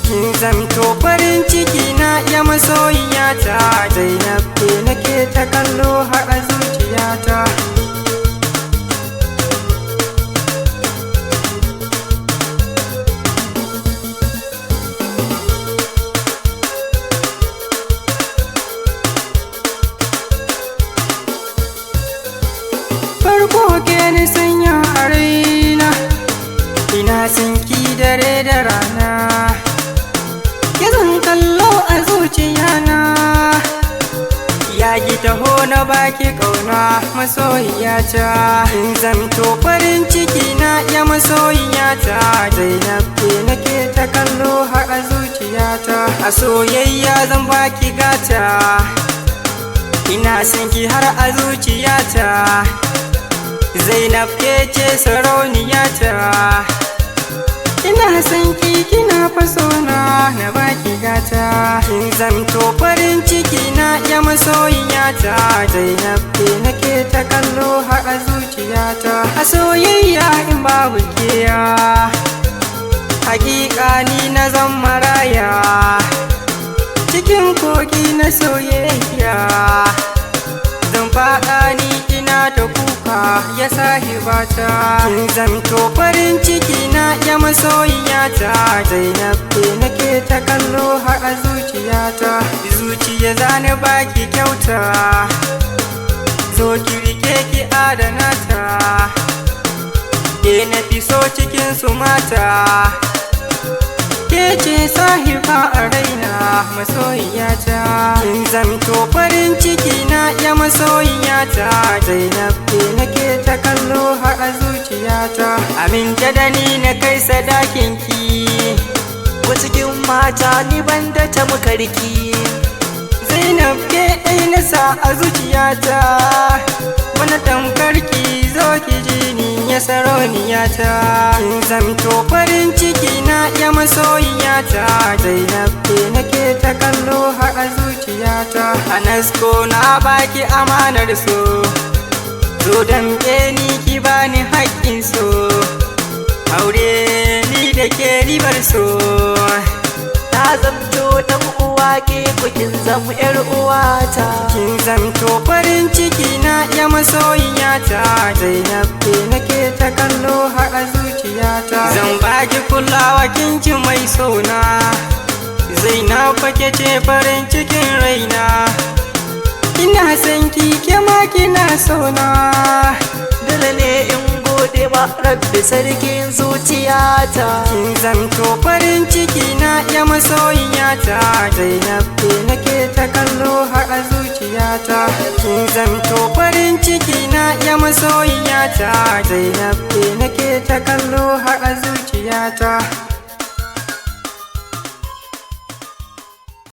Kin zamto farin ciki na ya masoyiyata, Zainab ke nake ta kallo har a zuciyata. Farko ke ni sanya a raina, ina son ki dare da rana. Ki zan kallo a zuciyana, ya ki taho na baki kauna masoyiyata. In zamto farin ciki na ya masoyiyata, Zainab ke nake ta kallo har a zuciyata. A soyayya zan baki gata, ina son ki har a zuciyata. Zainab ke ce sarauniyata, ina son ki kina fasona na baki gata. Kin zamto farin ciki na ya masoyiyata, Zainab ke nake ta kallo har a zuciyata. A soyayya in babu keya, hakika ni na zan maraya. Cikin kogi na soyayya, zan faɗa ni ina ta kuka ya sahibata. Kin zamto farin ciki na ya masoyiyata, Zainab ke nake ta kallo har a zuciyata. Zuciya zani baki kyauta, zo ki rike ki adana ta. Ke na fi so cikin su mata, ke ce sahiba a raina masoyiyata. Kin zamto farin ciki na ya masoyiyata, Zainab ke nake ta kallo har a zuciyata. Aminta da ni na kai sadakin ki, Ko cikin mata ni ban da ta makarki. Zainab ke ɗai na sa a zuciyata. Wani tamkar ki zo ki ji ni ya sarauniyata. Kin zamto farin ciki na ya masoyiyata, Zainab ke nake ta kallo har a zuciyata. Anasko na baki amanar so, zo damƙe ni ki bani haƙƙin so. Aure ni da ke ribar so, Na zamto dan uwa ke ku kin zama yar uwata. Kin zamto farin ciki na ya masoyiyata, Zainab ke nake ta kallo har a zuciyata. Zan baki kulawa kin ji mai sona, Zainab fa ke ce farin cikin raina. Ina son ki ke ma kina sona, Dole ne in gode ma Rabbi sarkin zuciyata. Kin zamto farin ciki na ya masoyiyata, Zainab ke nake ta kallo har a zuciyata. Kin zamto farin ciki na ya masoyiyata, Zainab ke nake ta kallo har a zuciyata.